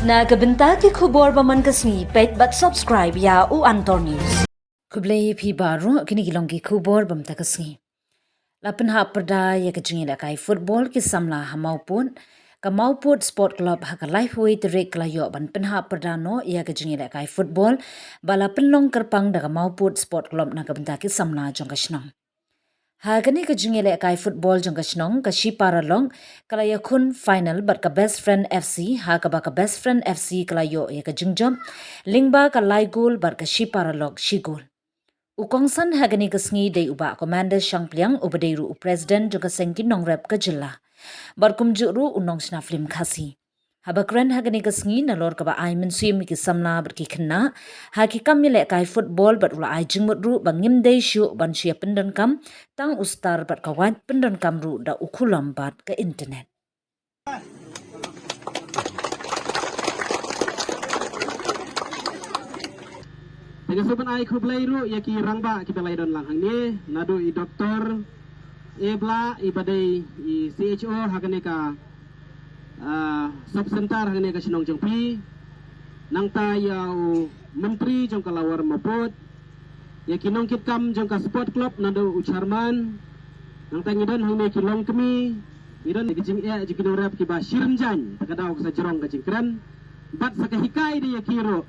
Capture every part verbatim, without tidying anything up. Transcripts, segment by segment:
Na ka bynta ki khubor ba man ka sngi, peit bad subscribe ïa U Antor News. Khublei phi baroh, kine ki long ki khubor ba mynta ka sngi. La pynhap pyrda ïa ka jingïalehkai football ki samla ha Mawpud. Ka Mawpud Sport Club ha ka laiphew tarik ka la ïoh ban pynhap pyrda noh ïa ka jingïalehkai football ba la pynlong kyrpang da ka Mawpud Sport Club na ka bynta ki samla jong ka shnong. Ha kane ka jingïalehkai football jong ka shnong, ka Shipara Lok ka la ïakhun final bad ka Best Friend F C, ha kaba ka Best Friend F C ka la ïoh ïa ka jingjop lyngba ka lai gol bad ka Shipara Lok shi gol. U kongsan ha kane ka sngi dei u Bah Commander Shangpliang, uba dei ruh u President jong ka seng ki nongrep ka jylla, bad kumjuh ruh u nongshna film Khasi. Haba kren ha kane ka sngi nalor kaba ai mynsiem ïa ki samla bad ki khynnah ha ki kam ïalehkai football, bad u la ai jingmut ruh ba ngim dei shuh ban shu ïa pyndonkam tang u star bad ka wait, pyndonkam ruh da u khulom bad ka internet. Te nga sngewbha ban ai khublei ruh ïa ki rangbah kiba la ïadon lang hangne, naduh i Doktor Ebla, iba dei i C H O ha kane ka, ah, sub center ha kane ka shnong jong phi. Nangta ïa u Myntri jong ka Lower Mawpud, ïa ki nongkitkam jong ka sport club naduh u chairman. Nangta ngi don hangne ki longkmie, ngi don ki jingeh jong ki nongrep kiba shirynjan, ta ka daw ka sa jrong ka jingkren. Bad sa ka hikai dei ïa ki ruh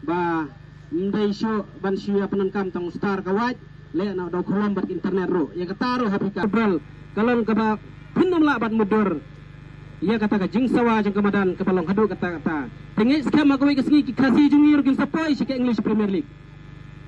ba ym dei shuh ban shu ïa pyndonkam tang u star ka wait, leh na da u khulom bad internet ruh. Ïa kata ruh ha phi ka bol ka long kaba phin ym lah ban mutdur ïa kata ka jingsawa jong ka madan kaba long haduh katta katta. Te ngeit skhem ha kawei ka sngi ki Khasi jong ngi ruh kin sa poi sha ka English Premier League.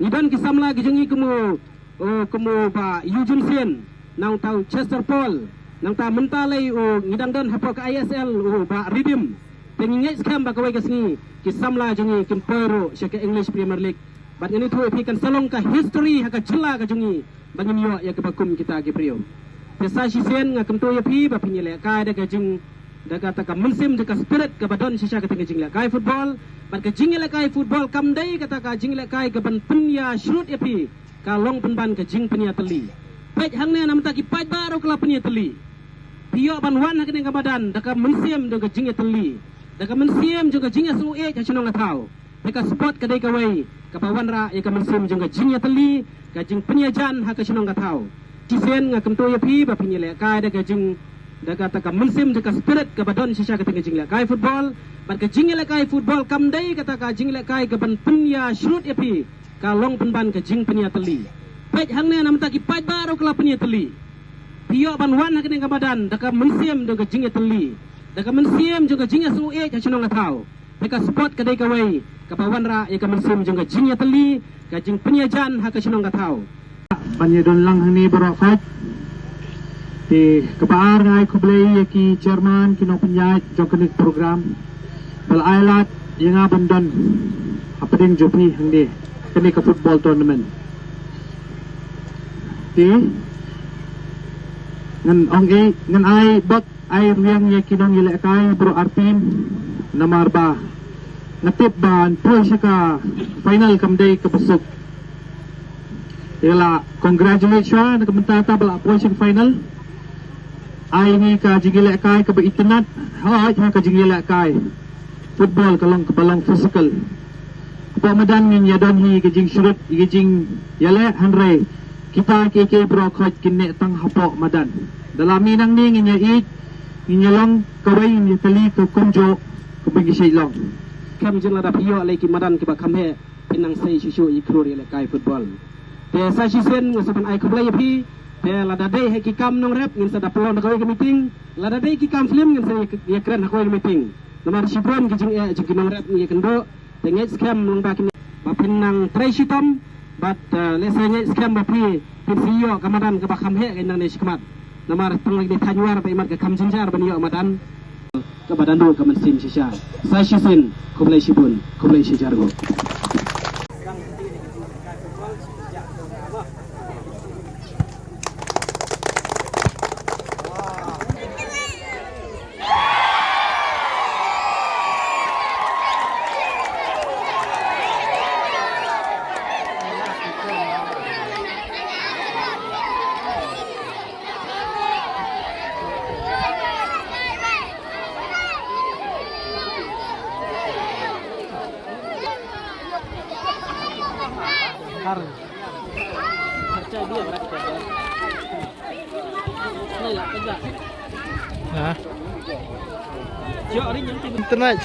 Ngi don ki samla ki jong ngi kum u, u, kum u Bah Eugene Sien, nangta u Chester Paul, nangta mynta lei u ngi dang don hapoh ka I S L u Bah Redeem. Te ngi ngeit skhem ba kawei ka sngi ki samla jong ngi kin poi ruh sha ka English Premier League. Bad ngan ïathuh ïa phi kan sa long ka history ha ka jylla ka jong ngi ba ngin ïoh ïa kiba kum kita ki briew. Te sa shisien nga kyntu ïa phi ba phin ïalehkai da ka jing, da kata ka mynsiem, da ka spirit kaba don shisha kata ka jinglehkai football. Bad ka jingïalehkai football kam dei kata ka jinglehkai kaban pynïashrut ïa phi, ka long pynban ka jingpynïatylli. Peit hangne na mynta ki paidbah ruh ka la pynïatylli. Phi ïoh ban wan ha kane ka madan da ka mynsiem jong ka jingïatylli, da ka mynsiem jong ka jingïasngewsih ha shnong ka thaw. Te ka sport ka dei kawei kaba wanrah ïa ka mynsiem jong ka jingïatylli, ka jingpynïajan ha ka shnong ka thaw. Shisien nga kyntu ïa phi ba phin ïalehkai da ka jing, da kata ka mynsiem, da ka spirit kaba don shisha kata ka jinglehkai football. Bad ka jingïalehkai football kam dei kata ka jinglehkai kaban pynïashrut ïa phi, ka long pynban ka jingpynïatylli. Peit hangne na mynta ki paidbah ruh ka la pynïatylli. Phi ïoh ban wan ha kane ka madan da ka mynsiem jong ka jingïatylli, da ka mynsiem jong ka jingïasngewsih ha shnong ka thaw. Te ka sport ka dei kawei kaba wanrah ïa ka mynsiem jong ka jingïatylli, ka jingpynïajan ha ka shnong ka thaw. Ban ïadon lang hangne baroh khoit. Te kaba ar nga ai khublei ïa ki chairman, ki nongpynïaid jong kane ka program ba la ai lad ïa nga ban don hapdeng jong phi hangne kane ka football tournament. Te ngan ong ei, ngan ai bok ai riang ïa ki nongïalehkai baroh ar team, namar ba nga tip ba ban poi sha ka final kam dei kaba suk. Ïa la congratulate shuwa na ka bynta ta ba la poi sha ka final. Ai ngi ka jingïalehkai kaba itynnad, hooid, ha ka jingïalehkai football ka long kaba long physical. Hapoh madan ngin ïadon hi ka jingshrut, ka jingïaleh, hynrei kita kiei kiei baroh khoit kin neh tang hapoh madan. Da la mih nangne ngin ïa ïeit, ngin ïa long kawei, ngin ïa tylli ka kumjuh kaba ngi shait long. Kam jin lada phi ïoh lei ki madan kiba kham heh, phin nang sei shuh shuh ïa ki khlur ïalehkai football. Te sa shisien nga sa ban ai khublei ïa phi. Te lada dei ha ki kam nongrep ngin sa da pynlong da kawei ka meeting. Lada dei ki kam film ngin sa ïa, ïa kren ha kawei ka meeting. Namar shibun ki jingeh jong ki nongrep ngi ïa kynduh. Te ngeit skhem long ba kin, ba phin nang trei shitom. Bad, eh, lehse ngeit skhem ba phi phin sa ïoh ka madan kaba kham heh ka nangne shakhmat. Namar tang lei ki thaiñ War ba imat ka kham jynjar ban ïoh madan kaba dang duh ka mynsiem shisha. Sa shisien, khublei shibun, khublei shihajar nguh. Ha? Internet.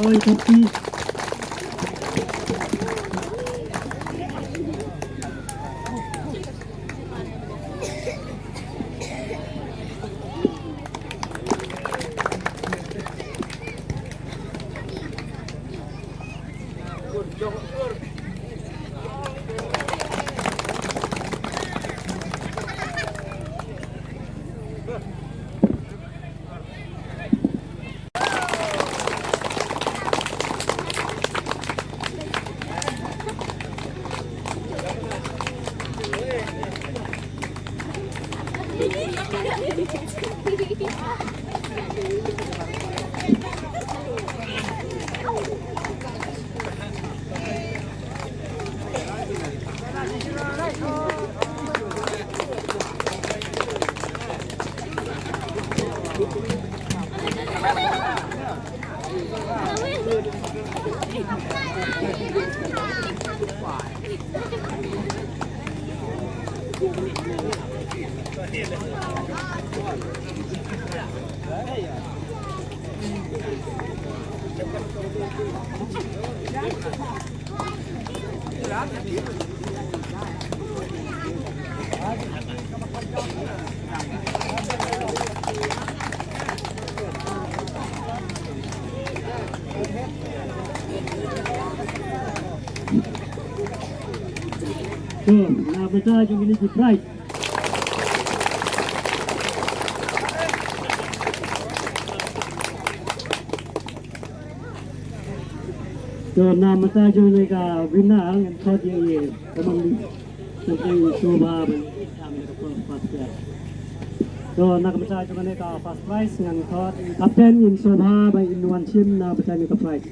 Oi, tapi. To, na bynta jong kine ki prize. To, na bynta jong kane ka winner ngan khot ïa i Commander. Shobha ba in shim ïa ka first prize. To, na ka bynta jong kane ka first prize ngan khot i Captain, in shobha ba in wan shim na bynta kane ka prize.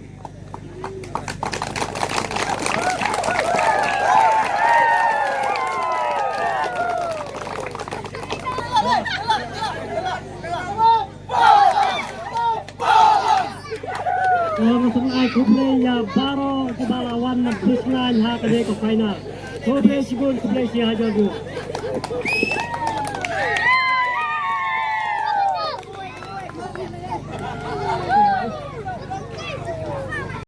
Nga sngewbha ai khublei ïa baroh kiba la wan na bishna ha kane ka final. Khublei shibun, khublei shihajar.